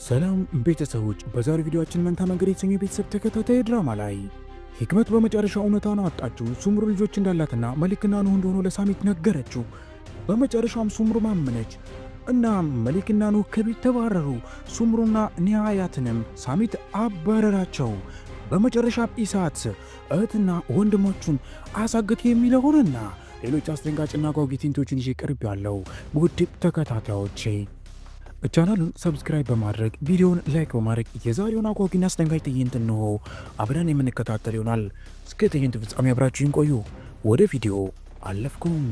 ሰላም ቤተሰቦች፣ በዛሬው ቪዲዮአችን መንታ መንገድ የተሰኘው የቤተሰብ ተከታታይ ድራማ ላይ ሂክመት በመጨረሻ እውነታውን አወጣችው። ሱምሩ ልጆች እንዳላትና መሊክና ኑህ እንደሆኑ ለሳሚት ነገረችው። በመጨረሻም ሱምሩ ማመነች እና መሊክና ኑህ ከቤት ተባረሩ። ሱምሩና ኒሃያትንም ሳሚት አባረራቸው። በመጨረሻም ኢሳት እህትና ወንድሞቹን አሳግት የሚለውንና ሌሎች አስደንጋጭና አጓጊ ትዕይንቶችን ይዤ ቀርቤያለሁ። ውድ ተከታታዮቼ፣ ቻናሉን subscribe በማድረግ፣ ቪዲዮውን like በማድረግ የዛሬውን አጓጊና አስደንጋጭ ትዕይንት እንሆ አብረን የምንከታተል ይሆናል። እስከ ትዕይንቱ ፍጻሜ አብራችሁን ቆዩ። ወደ ቪዲዮ አለፍኩም።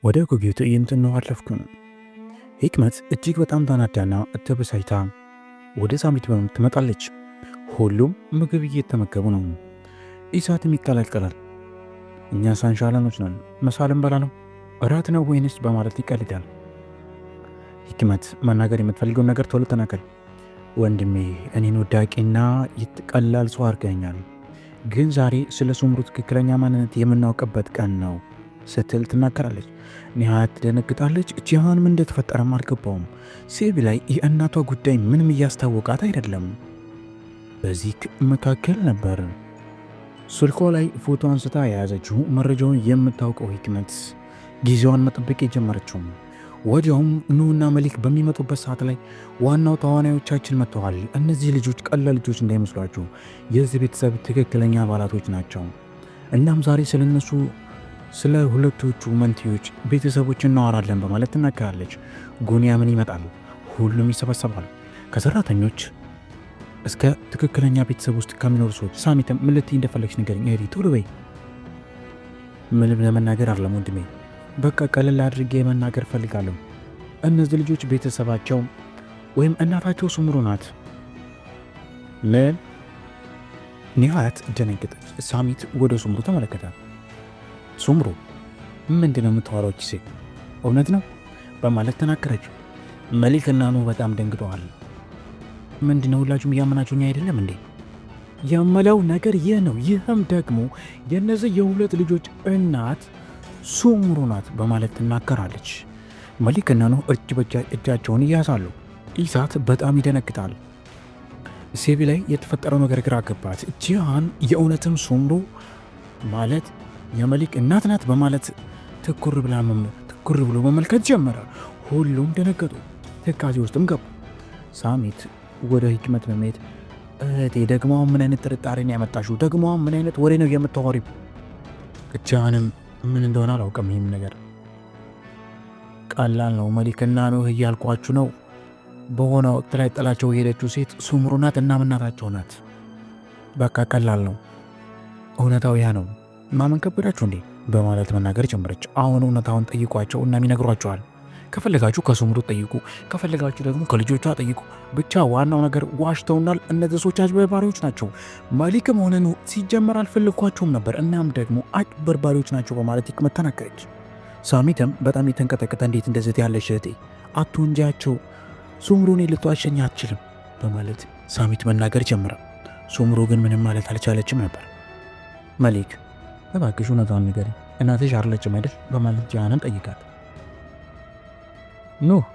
ወደ አጓጊው ትዕይንት እንሆ አለፍኩም። ሂክመት እጅግ በጣም ተናዳና ተበሳጭታ ወደ ሳሚት ትመጣለች። ሁሉም ምግብ እየተመገቡ ነው። ኢሳትም ይቀላቀላል። እኛ ሳንሻላኖች ነን፣ ምሳ ልንበላ ነው፣ እራት ነው ወይንስ በማለት ይቀልዳል። ሂክመት፣ መናገር የምትፈልገውን ነገር ቶሎ ተናገር። ወንድሜ፣ እኔን ወዳቂና ቀላል ሰው አድርገኛል፣ ግን ዛሬ ስለ ሱምሩ ትክክለኛ ማንነት የምናውቅበት ቀን ነው ስትል ትናገራለች። ኒሃያት ትደነግጣለች። ጂሃን ምን እንደተፈጠረም አልገባውም። ሴቢ ላይ የእናቷ ጉዳይ ምንም እያስታወቃት አይደለም። በዚህ መካከል ነበር ስልኳ ላይ ፎቶ አንስታ የያዘችው መረጃውን የምታውቀው ሂክመት ጊዜዋን መጠበቅ የጀመረችው። ወዲያውም ኑና መሊክ በሚመጡበት ሰዓት ላይ ዋናው ተዋናዮቻችን መጥተዋል። እነዚህ ልጆች ቀላል ልጆች እንዳይመስሏችሁ፣ የዚህ ቤተሰብ ትክክለኛ አባላቶች ናቸው። እናም ዛሬ ስለነሱ፣ ስለ ሁለቶቹ መንትዮች ቤተሰቦች እናወራለን በማለት ትናገራለች። ጉንያምን ይመጣል። ሁሉም ይሰበሰባል። ከሰራተኞች እስከ ትክክለኛ ቤተሰብ ውስጥ ከሚኖሩ ሰዎች። ሳሚትም ምን ልትይ እንደፈለግሽ ንገሪኝ እህቴ፣ ቶሎ በይ። ምንም ለመናገር አይደለም ወንድሜ፣ በቃ ቀለል አድርጌ መናገር ፈልጋለሁ። እነዚህ ልጆች ቤተሰባቸው ወይም እናታቸው ሱምሩ ናት። ምን? ኒሃያት ደነገጠች። ሳሚት ወደ ሱምሩ ተመለከተ። ሱምሩ፣ ምንድን ነው የምታወራው? ሴት እውነት ነው በማለት ተናገረች። መሊክና ኑህ በጣም ደንግጠዋል። ምንድነው፣ ሁላችሁም እያመናችሁኝ አይደለም እንዴ? የምለው ነገር ይህ ነው። ይህም ደግሞ የእነዚህ የሁለት ልጆች እናት ሱምሩ ናት በማለት ትናገራለች። መሊክና ኑህ እጅ በእጃቸውን ይያዛሉ። ኢሳት በጣም ይደነግጣል። ሴቢ ላይ የተፈጠረው ነገር ግራ ገባት። ጂሃን የእውነትም ሱምሩ ማለት የመሊክ እናት ናት በማለት ትኩር ብሎ መመልከት ጀመረ። ሁሉም ደነገጡ፣ ትካዜ ውስጥም ገቡ። ሳሚት ወደ ሂክመት በመሄድ እህቴ፣ ደግሞ ምን አይነት ጥርጣሬ ነው ያመጣሽው? ደግሞ ምን አይነት ወሬ ነው የምታወሪው? ጂሃንም ምን እንደሆነ አላውቅም። ይህም ነገር ቀላል ነው። መሊክና ኑህ እያልኳችሁ ነው። በሆነ ወቅት ላይ ጥላቸው የሄደችው ሴት ሱምሩ ናት እና እናታቸው ናት። በቃ ቀላል ነው። እውነታው ያ ነው። ማመን ከበዳችሁ እንዴ? በማለት መናገር ጀመረች። አሁን እውነታውን ጠይቋቸው እናም ይነግሯቸዋል። ከፈለጋችሁ ከሱምሩ ጠይቁ፣ ከፈለጋችሁ ደግሞ ከልጆቿ ጠይቁ። ብቻ ዋናው ነገር ዋሽተውናል። እነዚህ ሰዎች አጭበርባሪዎች ናቸው። መሊክም ሆነ ኑህ ሲጀመር አልፈለግኳቸውም ነበር፣ እናም ደግሞ አጭበርባሪዎች ናቸው በማለት ሂክመት ተናገረች። ሳሚትም በጣም የተንቀጠቀጠ እንዴት እንደዚህ ያለሽ እህቴ፣ አትወንጃቸው፣ ሱምሩን ልትዋሸኝ አትችልም በማለት ሳሚት መናገር ጀመረ። ሱምሩ ግን ምንም ማለት አልቻለችም ነበር። መሊክ፣ እባክሽ እውነቷን ንገሪኝ፣ እናትሽ አይደለችም አይደል? በማለት ጂሃንን ጠይቃት። ኑህ፣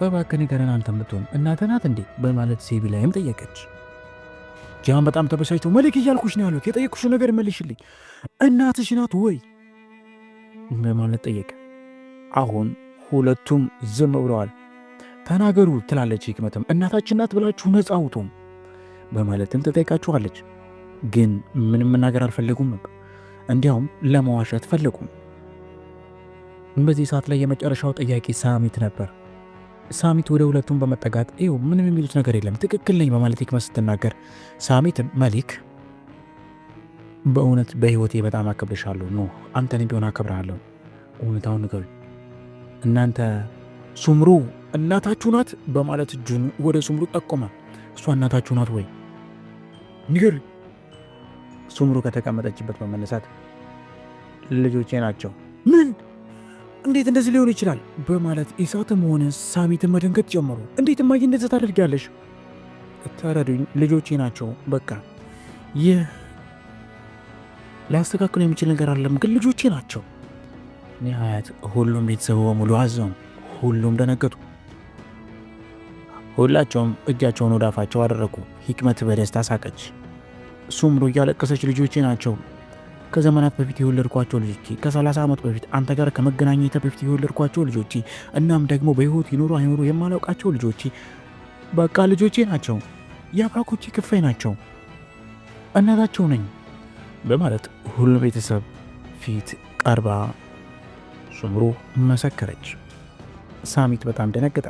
እባክህ ንገረን፣ አንተም ብትሆን እናትህ ናት እንዴ? በማለት ሴቢ ላይም ጠየቀች። ጂሃን በጣም ተበሳጭቶ መሊክ፣ እያልኩሽ ነው ያሉት፣ የጠየቅኩሽ ነገር መልሽልኝ፣ እናትሽ ናት ወይ? በማለት ጠየቀ። አሁን ሁለቱም ዝም ብለዋል። ተናገሩ ትላለች ሂክመትም፣ እናታችን ናት ብላችሁ ነፃ አውጡም በማለትም ትጠይቃችኋለች። ግን ምንም መናገር አልፈለጉም ነበር። እንዲያውም ለመዋሸት ፈለጉም። በዚህ ሰዓት ላይ የመጨረሻው ጥያቄ ሳሚት ነበር። ሳሚት ወደ ሁለቱም በመጠጋት ይኸው ምንም የሚሉት ነገር የለም፣ ትክክል ነኝ በማለት ሂክመት ስትናገር፣ ሳሚትም መሊክ፣ በእውነት በህይወቴ በጣም አከብርሻለሁ፣ ኑህ አንተንም ቢሆን አከብርሃለሁ፣ እውነታውን ንገሩኝ፣ እናንተ ሱምሩ እናታችሁ ናት በማለት እጁን ወደ ሱምሩ ጠቆመ። እሷ እናታችሁ ናት ወይ ንገሩኝ። ሱምሩ ከተቀመጠችበት በመነሳት ልጆቼ ናቸው። ምን? እንዴት እንደዚህ ሊሆን ይችላል? በማለት ኢሳትም ሆነ ሳሚትን መደንገጥ ጀመሩ። እንዴት እማዬ እንደዚህ ታደርጊያለሽ? ተረዱኝ፣ ልጆቼ ናቸው። በቃ ይህ ሊያስተካክሉ የሚችል ነገር አለም፣ ግን ልጆቼ ናቸው። ኒሃያት ሁሉም ቤተሰቡ በሙሉ አዘኑ። ሁሉም ደነገጡ። ሁላቸውም እጃቸውን ወደ አፋቸው አደረጉ። ሂክመት በደስታ ሳቀች። ሱምሩ እያለቀሰች ልጆቼ ናቸው፣ ከዘመናት በፊት የወለድኳቸው ልጆቼ፣ ከ30 ዓመት በፊት አንተ ጋር ከመገናኘት በፊት የወለድኳቸው ልጆቼ፣ እናም ደግሞ በሕይወት ይኖሩ አይኖሩ የማላውቃቸው ልጆቼ፣ በቃ ልጆቼ ናቸው፣ የአብራኮቼ ክፋይ ናቸው፣ እናታቸው ነኝ በማለት ሁሉም ቤተሰብ ፊት ቀርባ ሱምሩ መሰከረች። ሳሚት በጣም ደነገጠ።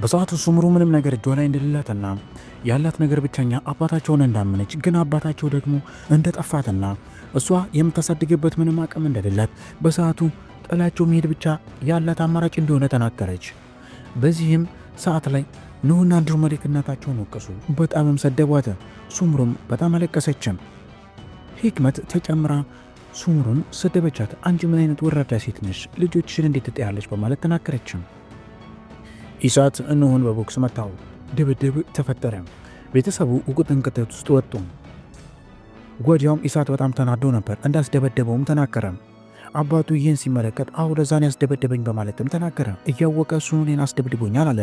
በሰዓቱ ሱምሩ ምንም ነገር እጇ ላይ እንደሌላትና ያላት ነገር ብቸኛ አባታቸውን እንዳመነች፣ ግን አባታቸው ደግሞ እንደጠፋትና እሷ የምታሳድግበት ምንም አቅም እንደሌላት፣ በሰዓቱ ጥላቸው መሄድ ብቻ ያላት አማራጭ እንደሆነ ተናገረች። በዚህም ሰዓት ላይ ኑህና እንዲሁም መሌክ እናታቸውን ወቀሱ፣ በጣምም ሰደቧት። ሱምሩም በጣም አለቀሰችም። ሂክመት ተጨምራ ሱምሩን ሰደበቻት። አንቺ ምን አይነት ወራዳ ሴት ነሽ? ልጆችሽን እንዴት ትጠያለሽ? በማለት ተናገረችም። ኢሳት ኑህን በቦክስ መታው። ድብድብ ተፈጠረ። ቤተሰቡ ውጥንቅጥ ውስጥ ወጡ። ወዲያውም ኢሳት በጣም ተናዶ ነበር። እንዳስደበደበውም ተናገረ። አባቱ ይህን ሲመለከት አሁ ለዛን ያስደበደበኝ በማለትም ተናገረ። እያወቀ እሱ እኔን አስደብድቦኛል አለ።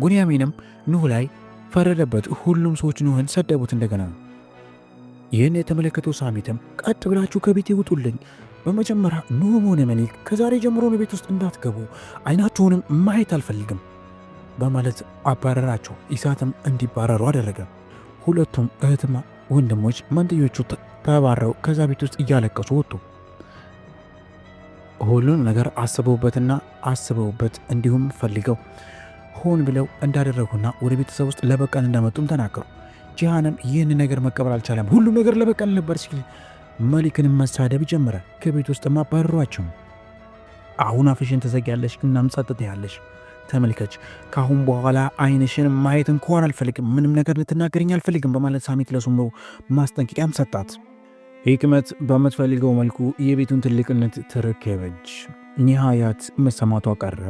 ጉንያሚንም ኑህ ላይ ፈረደበት። ሁሉም ሰዎች ኑህን ሰደቡት እንደገና። ይህን የተመለከተው ሳሚትም ቀጥ ብላችሁ ከቤቴ ውጡልኝ፣ በመጀመሪያ ኑህም ሆነ መሊክ ከዛሬ ጀምሮ ቤት ውስጥ እንዳትገቡ፣ አይናችሁንም ማየት አልፈልግም በማለት አባረራቸው። ኢሳትም እንዲባረሩ አደረገ። ሁለቱም እህትና ወንድሞች መንትዮቹ ተባረው ከዛ ቤት ውስጥ እያለቀሱ ወጡ። ሁሉንም ነገር አስበውበትና አስበውበት እንዲሁም ፈልገው ሆን ብለው እንዳደረጉና ወደ ቤተሰብ ውስጥ ለበቀል እንዳመጡም ተናገሩ። ጂሃንም ይህን ነገር መቀበል አልቻለም። ሁሉም ነገር ለበቀል ነበር ሲል መሊክንም መሳደብ ጀመረ። ከቤት ውስጥ አባረሯቸው። አሁን አፍሽን ትዘጊያለሽ፣ እናም ጸጥ ያለሽ ተመልከች፣ ከአሁን በኋላ አይንሽን ማየት እንኳን አልፈልግም፣ ምንም ነገር ልትናገረኝ አልፈልግም በማለት ሳሚት ለሱምሩ ማስጠንቀቂያም ሰጣት። ሂክመት በምትፈልገው መልኩ የቤቱን ትልቅነት ተረከበች። ኒሃያት መሰማቷ ቀረ።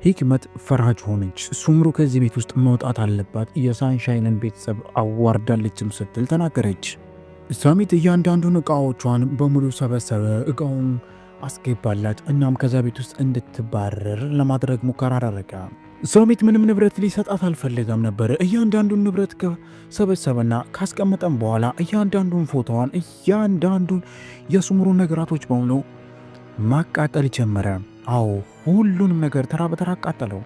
ሂክመት ፈራጅ ሆነች። ሱምሩ ከዚህ ቤት ውስጥ መውጣት አለባት፣ የሳንሻይንን ቤተሰብ አዋርዳለችም ስትል ተናገረች። ሳሚት እያንዳንዱን እቃዎቿን በሙሉ ሰበሰበ። እቃውን አስገባላት። እናም ከዛ ቤት ውስጥ እንድትባረር ለማድረግ ሙከራ አደረገ። ሳሚት ምንም ንብረት ሊሰጣት አልፈለገም ነበር። እያንዳንዱን ንብረት ከሰበሰበና ካስቀመጠም በኋላ እያንዳንዱን ፎቶዋን፣ እያንዳንዱን የሱምሩን ነገራቶች በሙሉ ማቃጠል ጀመረ። አዎ ሁሉንም ነገር ተራ በተራ አቃጠለው።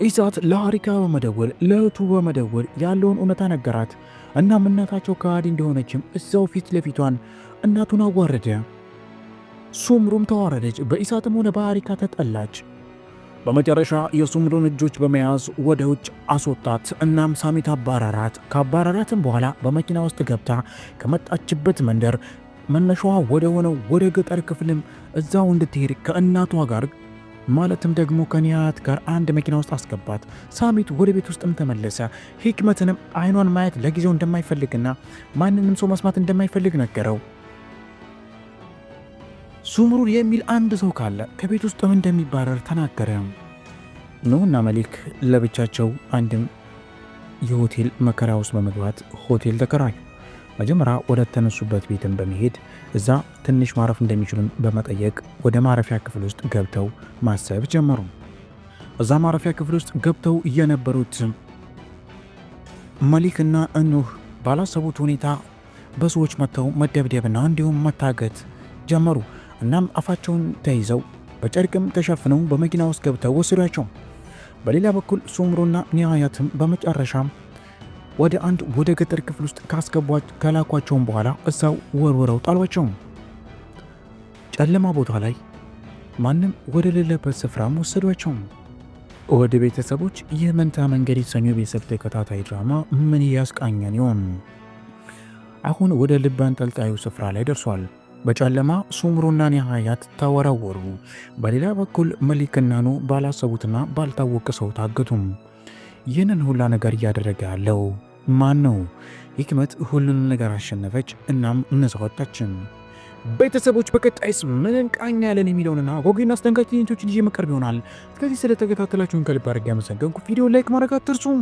ኢሳት ለአሪካ በመደወል ለእህቱ በመደወል ያለውን እውነታ ነገራት። እናም እናታቸው ከሃዲ እንደሆነችም እዛው ፊት ለፊቷን እናቱን አዋረደ። ሱምሩም ተዋረደች። በኢሳትም ሆነ በአሪካ ተጠላች። በመጨረሻ የሱምሩን እጆች በመያዝ ወደ ውጭ አስወጣት። እናም ሳሚት አባረራት። ካባረራትም በኋላ በመኪና ውስጥ ገብታ ከመጣችበት መንደር መነሻዋ ወደ ሆነው ወደ ገጠር ክፍልም እዛው እንድትሄድ ከእናቷ ጋር ማለትም ደግሞ ከኒያት ጋር አንድ መኪና ውስጥ አስገባት። ሳሚት ወደ ቤት ውስጥም ተመለሰ። ሂክመትንም አይኗን ማየት ለጊዜው እንደማይፈልግና ማንንም ሰው መስማት እንደማይፈልግ ነገረው። ሱምሩን የሚል አንድ ሰው ካለ ከቤት ውስጥም እንደሚባረር ተናገረ። ኑህና መሊክ ለብቻቸው አንድም የሆቴል መከራ ውስጥ በመግባት ሆቴል ተከራዩ። መጀመሪያ ወደ ተነሱበት ቤትም በመሄድ እዛ ትንሽ ማረፍ እንደሚችሉም በመጠየቅ ወደ ማረፊያ ክፍል ውስጥ ገብተው ማሰብ ጀመሩ። እዛ ማረፊያ ክፍል ውስጥ ገብተው የነበሩት መሊክና ኑህ ባላሰቡት ሁኔታ በሰዎች መጥተው መደብደብና እንዲሁም መታገት ጀመሩ። እናም አፋቸውን ተይዘው በጨርቅም ተሸፍነው በመኪና ውስጥ ገብተው ወሰዷቸው። በሌላ በኩል ሱምሩና ኒሃያትም በመጨረሻም ወደ አንድ ወደ ገጠር ክፍል ውስጥ ካስገቧት ከላኳቸውም በኋላ እዛው ወርውረው ጣሏቸው። ጨለማ ቦታ ላይ ማንም ወደ ሌለበት ስፍራም ወሰዷቸው። ወደ ቤተሰቦች ይህ መንታ መንገድ የተሰኘው የቤተሰብ ተከታታይ ድራማ ምን እያስቃኘን ይሆን? አሁን ወደ ልብ አንጠልጣዩ ስፍራ ላይ ደርሷል። በጨለማ ሱምሩና ኒሃያት ተወረወሩ። በሌላ በኩል መሊክና ኑ ባላሰቡትና ባልታወቀ ሰው ታገቱም። ይህንን ሁላ ነገር እያደረገ ያለው ማን ነው? ሂክመት ሁሉንም ነገር አሸነፈች። እናም ነፃ ወጣችም። ቤተሰቦች በቀጣይስ ምን እንቃኛለን የሚለውንና አጓጊና አስደንጋጭ ትዕይንቶችን ይዤ መቅረብ ይሆናል። እስከዚህ ስለተከታተላችሁን ከልብ አድርጌ አመሰገንኩ። ቪዲዮ like ማድረግ አትርሱም።